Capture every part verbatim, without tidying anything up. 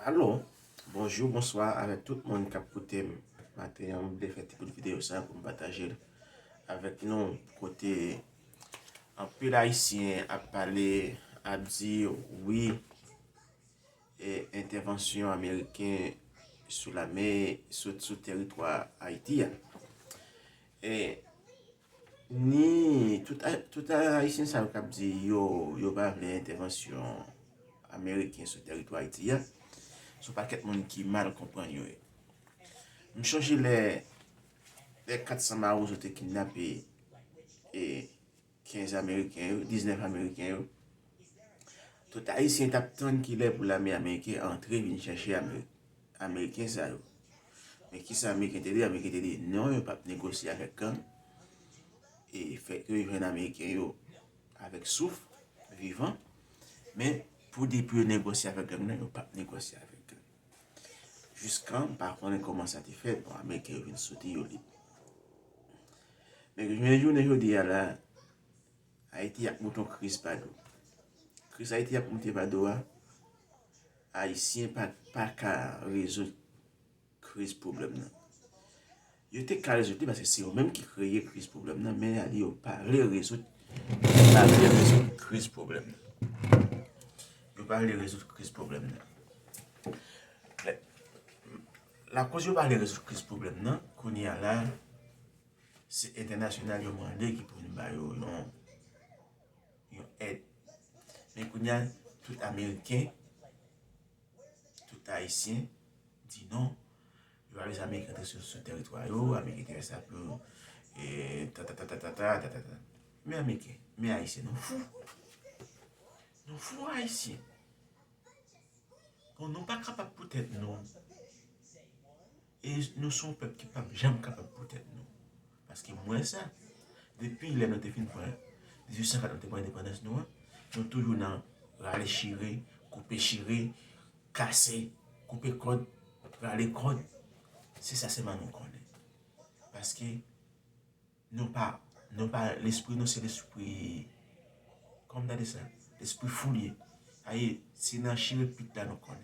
Alo, bonjou, bonswa avèk tout moun k ap koute m. Maten an, m vle fè ti bout videyo sa pou m pataje l avèk nou. Kote anpil Ayisyen ap pale, ap di wi, e, entèvansyon ameriken sou lame, sou, sou teritwa Ayiti a. E ni tout, a- tout Ayisyen sa yo k ap di yo, yo pa vle entèvansyon ameriken sou teritwa Ayiti a, se yon pakèt moun ki mal konprann yo ye. M chonje lè, lè kat san Mawozo te kidnape, e, kenz Ameriken yo, diznèf Ameriken yo. Tout Ayisyen t ap tann kilè pou lame ameriken antre vin chèche Ameriken sa yo. Men kisa Ameriken te di? Ameriken te di non, yo p ap negosye avèk gang. E fèk yo jwenn Ameriken yo avèk souf, vivan. Men pou depi yo negosye avèk gang nan, yo p ap negosye avèk gang. Jiskan, m pa konnen kòman sa te fèt, bon, Ameriken yo vin sote yo lib. Men jounen, jounen jodi a la, Ayiti ap moute yon kriz pa do. Kriz Ayiti ap moute pa do a, Ayisyen pa, pa ka rezoud kriz pwoblèm nan. Yo te ka rezoud li paske se yo menm ki kreye kriz pwoblèm nan, men yo pa vle rezoud, yo pa vle rezoud kriz pwoblèm nan. Yo pa vle rezoud kriz pwoblèm nan. Lakoz yo pa vle rezoud kriz pwoblèm nan, kounye a la, se entènasyonal yo mande ki pou vin ba yo yon, yon èd. Men kounye a, tout Ameriken, tout Ayisyen di non. Yo pa bezwen Ameriken antre sou, sou teritwa yo, Ameriken te fè sa pou, e, ta, ta, ta. Men Ameriken, men Ayisyen, nou fou. Nou fou Ayisyen. Bon, nou pa kapab pou tèt nou. E nou se yon pèp ki p ap janm kapab pou tèt nou. Paske m wè sa. Depi lè nou te fin pran, dizuit san kat, nou te pran endepandans nou an, nou toujou nan rale chire, koupe chire, kase, koupe kòd, rale kòd. Se sa sèlman nou konnen. Paske nou pa, nou pa, lespri nou se lespri, kòman m ta di sa? Lespri fou l ye. Sa ye, se nan chire pit la nou konnen.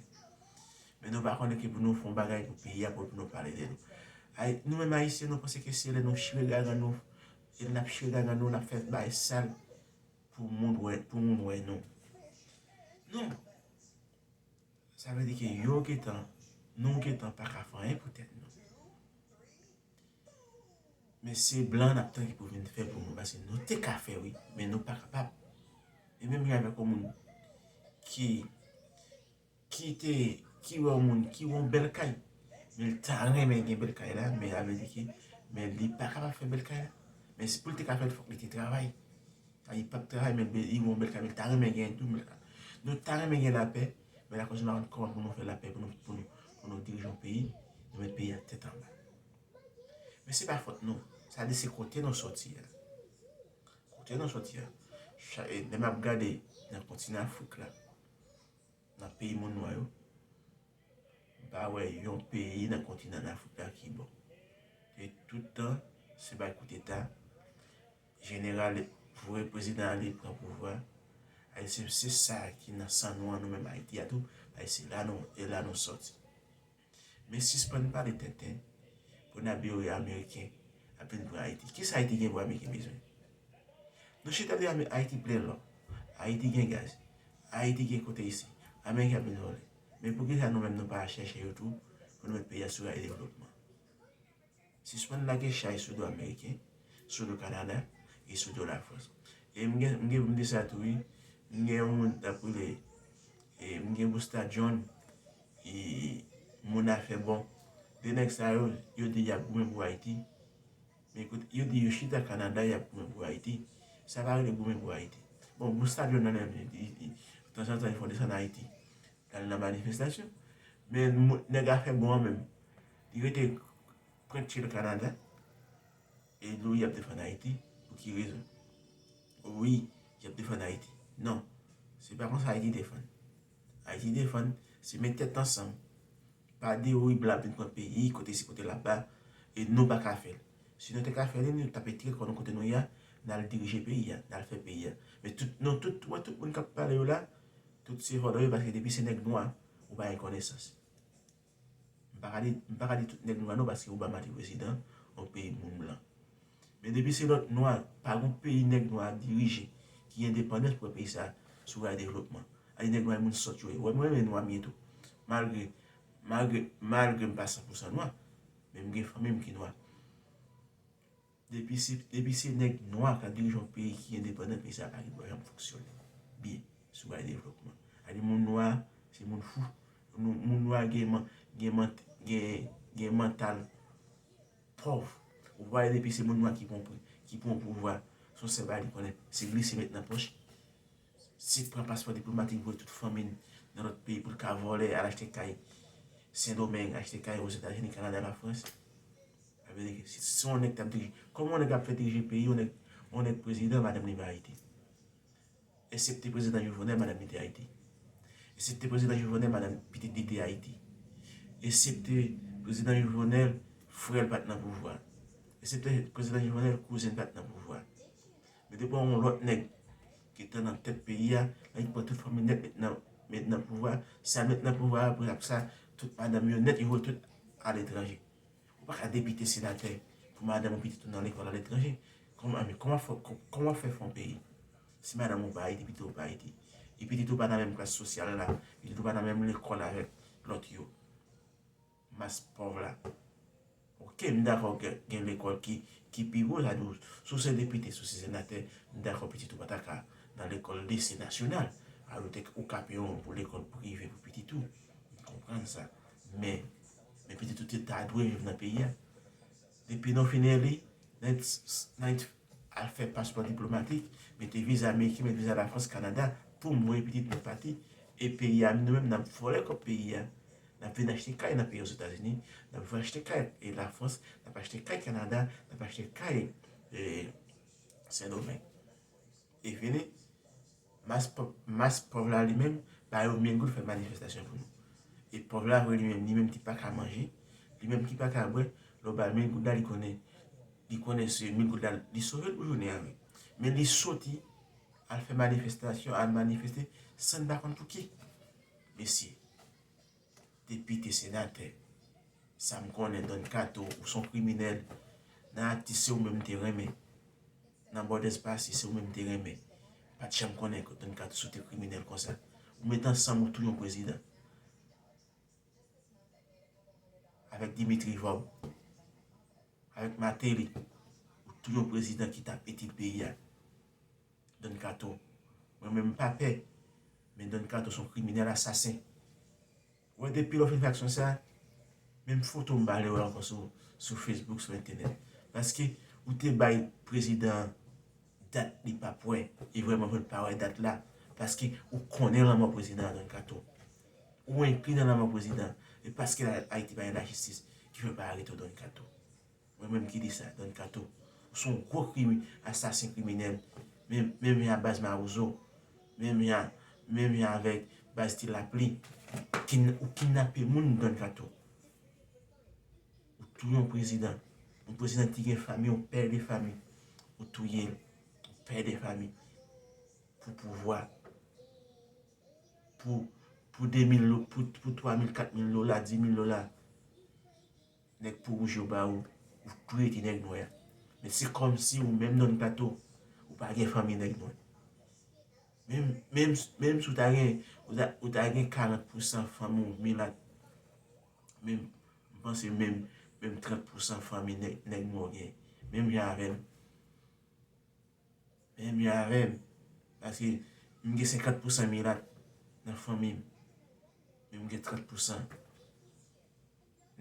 Men nou pa konnen ke pou nou fè yon bagay pou peyi a, pou nou pale de nou. Ay, nou menm Ayisyen, nou panse ke se lè nou chire gagan nou, e n ap chire gagan nou, n ap fè bagay sal pou moun wè, pou moun wè nou. Non. Sa vle di ke yo gentan, nou gentan pa ka fè anyen pou tèt nou. Men se blan n ap tann ki pou vin fè pou nou, paske nou te ka fè wi, men nou pa kapab. E menm jan avèk yon moun ki, ki te, ki wè yon moun ki wè yon bèl kay, men l ta renmen gen bèl kay la, men sa vle di ke, men li pa kapab fè bèl kay la. Men si pou l te ka fè l, fòk li te travay. Sa, li p ap travay, men li gen yon bèl kay, men li ta renmen gen tou, men li ta, nou ta renmen gen lapè, men lakòz nou pa konn kòman pou nou fè lapè, pou nou, pou nou, pou nou dirije yon peyi, nou met peyi a tèt anba. Men se pa fòt nou. Sa di se kote nou sòti a. Kote nou sòti a. Cha-, e, lè m ap gade nan kontinan Afrik la, nan peyi moun nwa yo, m pa wè yon peyi nan kontinan Afrik la ki bon. E tout tan, se bay kouteta, jeneral voye prezidan ale pran pouvwa. Ay, se, se sa ki nan san nou an, nou menm Ayiti a tou. Ay, se la nou, e la nou sòti. Men sispann pale tenten pou n ap yoye Ameriken ap vin pran Ayiti. Kisa Ayiti gen pou Ameriken bezwen? Nou chita di Ame-, Ayiti plen lò. Ayiti gen gaz. Ayiti gen kote isi. Ameriken ap vin vòlè. Men poukisa nou menm nou pa chèche yo tou pou nou met peyi a sou ray devlopman? Sispann lage chay sou do Ameriken, sou do Kanada, e sou do Lafrans. E m gen, m gen pou m di sa tou wi, m gen yon moun t ap rele, e m gen Busta John, e moun afè bon. De nèg sa yo, yo di y ap goumen pou Ayiti. Men kote, yo di yo chita Kanada, y ap goumen pou Ayiti. Sa pa rele goumen pou Ayiti. Bon, Busta John nan, li, li, tanzantan, li fè yon desann Ayiti. L al nan manifestasyon. Men mou-, nèg afè bon an menm, li rete pran tchil Kanada. E nou, y ap defann Ayiti. Pou ki rezon? Wi, y ap defann Ayiti. Non, se pa konsa Ayiti defann. Ayiti defann, se met tèt ansanm. Pa di wi blan ap vin pran peyi, kote si kote laba, e nou pa ka fè l. Si nou te ka fè li, nou t ap retire kò nou kote nou ye a, n al dirije peyi a, n al fè peyi a. Men tout, nou tout, wè tout moun k ap pale yo la, tout se vòlò yo, paske depi se nèg nwa, Ou pa gen konesans. M pa ka di, m pa ka di tout nèg nwa non, paske Obama te prezidan yon peyi moun blan. Men depi se lòt nwa, pa gon peyi nèg nwa ap dirije ki endepandans pou wè peyi sa sou ray devlopman. Ay nèg nwa e moun sòt yo ye. Wè, mwen renmen nwa m ye tou. Malgre, malgre, malgre m pa san pou san nwa, men m gen fanmi m ki nwa. Depi se, depi se nèg nwa k ap dirije yon peyi ki endepandan, peyi sa pa gen dwa janm fonksyone byen sou ray devlopman. Sa di moun nwa se moun fou. Nou, moun nwa gen, man- gen, man- gen, gen mantal pòv. Ou pa wè depi se moun nwa ki pran, ki pran pouvwa, se yon sèl bagay li konnen, se glise met nan pòch. Si l pran paspò diplomatik voye tout fanmi l nan lòt peyi pou l ka vòlè, al achte kay Sendomeng, achte kay Ozetazini, Kanada, Lafrans. Sa vle di ke si, si yon nèg t ap dirije, kòman yon nèg ap fè dirije peyi, yon nèg, yon nèg prezidan, madanm li pa Ayiti? Eksepte prezidan Jovenel, madanm li te Ayiti. Eksepte prezidan Jovenel, madanm pitit li te Ayiti. Eksepte prezidan Jovenel, frè l pa t nan pouvwa. Eksepte prezidan Jovenel, kouzen l pa t nan pouvwa. Men depi yon lòt nèg ki te nan tèt peyi a, nèg ki pran tout fanmi nèt met nan, met nan pouvwa, sa met nan pouvwa a, apre sa, tout madanm yo nèt, yo voye tout aletranje. Ou pa ka depite, senatè, pou madanm ou pitit ou nan lekòl aletranje. Kòman, men kòman fè, kò- kòman fè fè yon peyi? Si madanm ou pa Ayiti, pitit ou pa Ayiti. E pitit ou pa nan menm klas sosyal la, pitit ou pa nan menm lekòl avèk lòt yo. Mas pòv la. Oke, m dakò gen, gen lekòl ki, ki pi wo, sa di w, si w se depite, si w se senatè, m dakò pitit ou pa ta ka nan lekòl lise nasyonal. Alò, te, ou ka peye yon pou lekòl prive pou pitit ou. M konprann sa. Men, men pitit ou te ta dwe viv nan peyi a. Depi nou fin eli, nèt, nèt al fè paspò diplomatik, mete viza ameriken, mete viza Lafrans, Kanada, pou m voye pitit mwen pati. E peyi a, nou menm, n ap vòlè kòb peyi a. N ap vin achte kay nan peyi Ozetazini, n ap vin achte kay e Lafrans, n ap achte kay Kanada, n ap achte kay e Sendomeng. E fini, mas pòv, mas pòv la li menm, ba yo mil goud fè manifestasyon pou nou. E pòv la vre li menm, li menm ki pa ka manje, li menm ki pa ka bwè, lè w ba l mil goud la, li konnen, li konnen se mil goud la, li sove l pou jounen an wi. Men li soti, al fè manifestasyon, al manifeste, san n pa konn pou ki. Mesye, depite, senatè, sa m konnen, Don Kato, ou se yon kriminèl. Nan atis, se ou menm m te renmen. Nan Bòdèz pase, se ou menm m te renmen. Pa t janm konnen ke Don Kato se te kriminèl konsa. Ou met ansanm, ou touye yon prezidan. Avèk Dimitri Vorbe, avèk Martelly, ou touye yon prezidan ki t ap itil peyi a. Don Kato. Mwen menm m pa pè, men Don Kato se yon kriminèl asasen. Ou wè depi lè w fin fè aksyon sa, menm foto m pa vle wè ankò sou, sou Facebook, sou entènèt. Paske ou te bay prezidan an dat li p ap wè, e vrèman vre l pa wè dat la, paske ou konnen lanmò prezidan an, Don Kato. Ou enkli nan lanmò prezidan an, e paske la, Ayiti pa gen lajistis ki fè yo pa arete w, Don Kato. Mwen menm ki di sa, Don Kato. Ou se yon gwo krimi, asasen kriminèl. Menm, menm jan a baz Mawozo. Menm jan, menm jan avèk baz Ti Lapli. Ou kin-, ou kidnape moun, Don Kato. Ou touye yon prezidan. Yon prezidan ki gen fanmi, yon pè de fanmi. Ou touye l. Yon pè de fanmi. Pou pouvwa. Pou, pou de mil lo-, pou, pou twa mil, kat mil dola, di mil dola. Nèg po wouj yo ba ou, ou touye ti nèg nwè a. Men se kòmsi ou menm Don Kato, ou pa gen fanmi nèg nwè. Menm, menm, menm si w ta gen, ou ta, ou ta gen karant pousan fanmi w milat, menm, m panse menm, menm trant pousan fanmi nèg, nèg nwè w gen. Menm jan avè m. Menm jan avè m. Paske m gen senkant pousan milat nan fanmi m. Men m gen trant pousan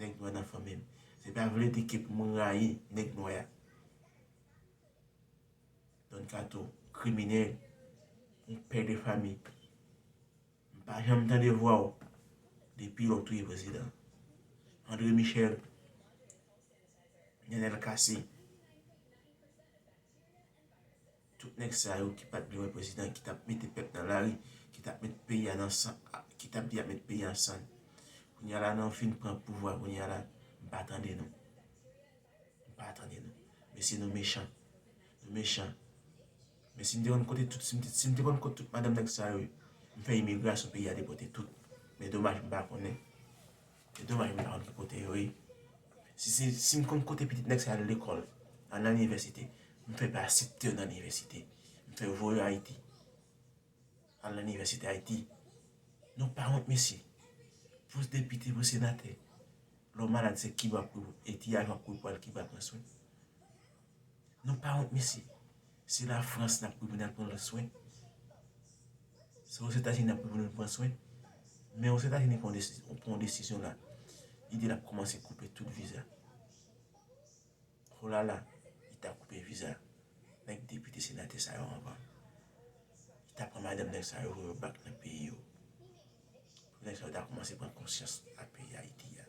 nèg nwè nan fanmi m. Se pa vle di ke pou mwen rayi nèg nwè a. Don Kato, kriminèl, yon pè de fanmi. M pa janm tande vwa w depi lè w touye prezidan. André Michel, Nenel Cassy, tout nèg sa yo ki pa t vle wè prezidan, ki t ap mete pèp nan lari, ki t ap met peyi a nan san, ki t ap di y ap met peyi a an sann. Kounye a la, nan fin pran pouvwa, kounye a la, m pa tande nou. M pa tande nou. Mesye, nou mechan. Nou mechan. Men si m te konn kote tout, si m te, si m te konn kote tout madanm nèg sa yo, m fè imigrasyon peyi a depòte tout. E domaj m pa konnen. E domaj m pa konn ki kote yo ye. Si, si, si m konn kote pitit nèg sa al lekòl, al nan inivèsite, m fè pa sèt tè nan inivèsite. M fè voye Ayiti. Al nan inivèsite Ayiti. Nou pa wont, mesye. Pou depite, pou senatè. Lè w malad, se ki w ap kouri, e ti ajan w ap kouri pou al Kiba pran swen. Nou pa wont, mesye. Se Lafrans n ap kouri pou n al pran swen. Se Ozetazini n ap kouri pou nou pran swen. Men Ozetazini pran desi-, pran desizyon la. Li di l ap kòmanse koupe tout viza. Olala, li ta koupe viza nèg depite, senatè sa yo anvan. Li ta pran madanm nèg sa yo, voye yo bak nan peyi yo. Pou nèg sa yo ta kòmanse pran konsyans a peyi Ayiti a.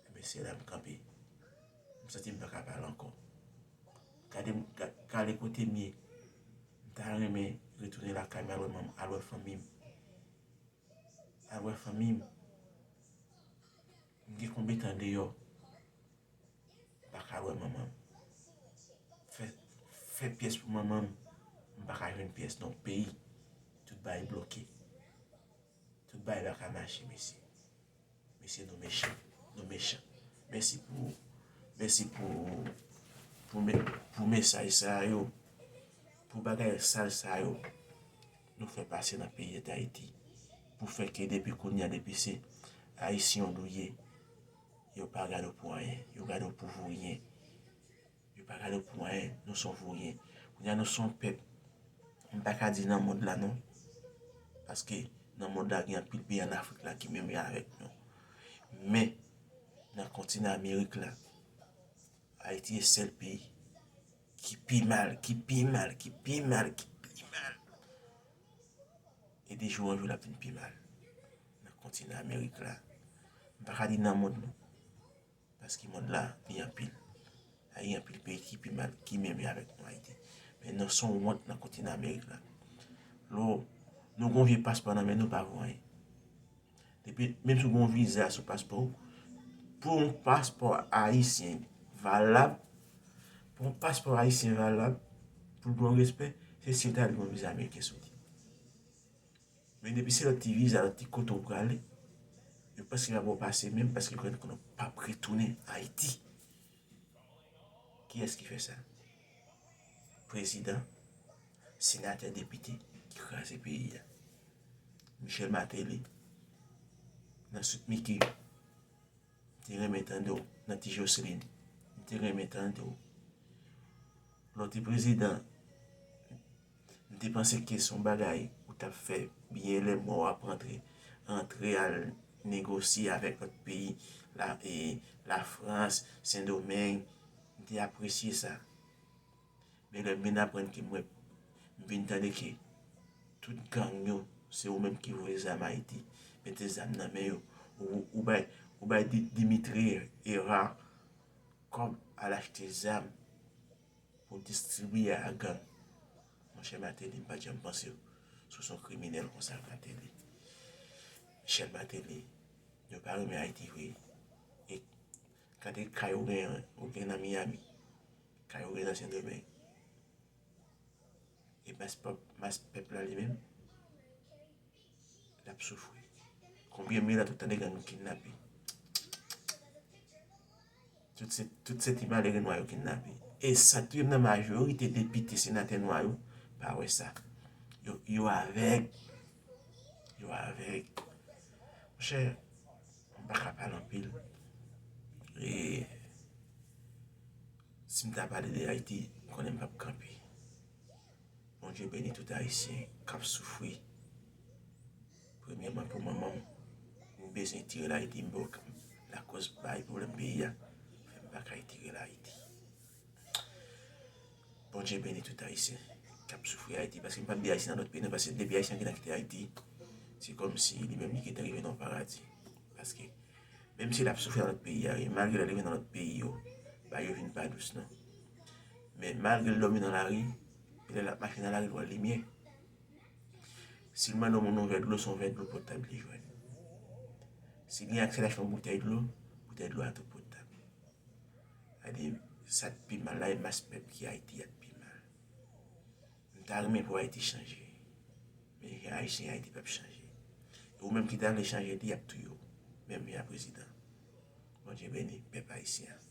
Ebyen, se la m kanpe. M santi m pa ka pale ankò. Gade m, ga-, gade kote m ye. M ta renmen retounen lakay mwen, al wè manm, al wè fanmi m. Al wè fanmi m. M gen konbyen tan deyò. M pa ka al wè manman m. Fè, fè pyès pou manman m. M pa ka jwenn pyès nan yon peyi. Tout bagay bloke. Tout bagay pa ka mache, mesye. Mesye, nou mechan. Nou mechan. Mèsi pou, mèsi pou, pou, me- pou mesaj sa yo. Pou bagay sal sa yo. Nou fè pase nan peyi Dayiti. Pou fè ke depi kounye a, depi se Ayisyen nou ye, yo pa gade w pou anyen. Yo gade w pou voryen. Yo pa gade w pou anyen. Nou se yon voryen. Kounye a, nou se yon pèp. M pa ka di nan mond la, non. Paske nan mond la, gen anpil peyi ann Afrik la ki menm jan avèk nou. Men, nan kontinan Amerik la, Ayiti se sèl peyi ki pi mal, ki pi mal, ki pi mal, ki pi mal. E de jou an jou, l ap vin pi mal. Nan kontinan Amerik la. M pa ka di nan mond, non. Paske mond la, li anpil. Gen anpil peyi ki pi mal, ki menm jan avèk nou, Ayiti. Men nou se yon wont nan kontinan Amerik la. Lè w, nou gen yon vye paspò nan men nou, pa vo anyen. Depi, menm si w gen yon viza sou paspò w, pou yon paspò ayisyen valab, pou yon paspò ayisyen valab, pou l gen yon respè, se si w ta gen yon viza ameriken sou li. Men depi se lòt ti viza, lòt ti kote w prale, yo panse y ap ba w pase menm paske yo konn konnen w p ap retounen Ayiti. Kiyès ki fè sa? Prezidan, senatè, depite ki kraze peyi a. Michel Martelly, nan Sweet Micky, m te renmen tande w, nan Ti Jocelyn, m te renmen tande w. Lè w te prezidan, m te panse ke se yon bagay ou t ap fè byen lè mò w ap rantre, rantre al negosye avèk lòt peyi, la, e, Lafrans, Sendomeng, m te apresye sa. Men lè m vin aprann ke m wè, m vin tande ke tout gang yo, se ou menm ki voye zam Ayiti, mete zam nan men yo, ou, ou bay, ou bay Di-, Dimitri Hérard kòb al achte zam pou distribiye a gang. Monchè Martelly, m pa t janm panse w sou son kriminèl konsa, Martelly. Michel Martelly, yo pa renmen Ayiti vre. E gade kay ou gen, ou gen nan Miami, kay ou gen nan Sendomeng. E mas pèp, mas pèp la li menm, l ap soufri. Konbyen milat ou tande gang yo kidnape? Tout se, tout se ti malere nwa yo kidnape. E sa touye m nan majorite depite, senatè nwa yo, pa wè sa. Yo, yo avèg. Yo avèg. Monchè, m pa ka pale anpil. E si m ta pale de Ayiti, m konnen m p ap kanpe. Bondye beni tout Ayisyen k ap soufri. Premyèman pou manman m, m bezwen tire l Ayiti, m pa ka, lakòz bay pwoblèm peyi a, fè m pa kay tire l Ayiti. Bondye beni tout Ayisyen k ap soufri Ayiti, paske m p ap di Ayisyen nan lòt peyi non, paske depi Ayisyen gentan kite Ayiti, se kòmsi li menm li gentan rive nan yon paradi. Paske menm si l ap soufri nan lòt peyi a, e malgre l rive nan lòt peyi yo, bagay yo vin pa dous non. Men malgre l dòmi nan lari, lè l ap mache nan lari, l wè limyè. Si l mande yon moun yon vè dlo, se yon vè dlo potab li jwenn. Si l gen aksè l achte yon boutèy dlo, boutèy dlo a tou potab. Sa di, sa k pi mal la, e mas pèp ki Ayiti a k pi mal. M ta renmen pou Ayiti chanje. Men jan Ayisyen Ayiti p ap chanje. E Ou menm ki ta vle chanje li, y ap touye w. Menm jan a prezidan. Bondye beni pèp ayisyen an.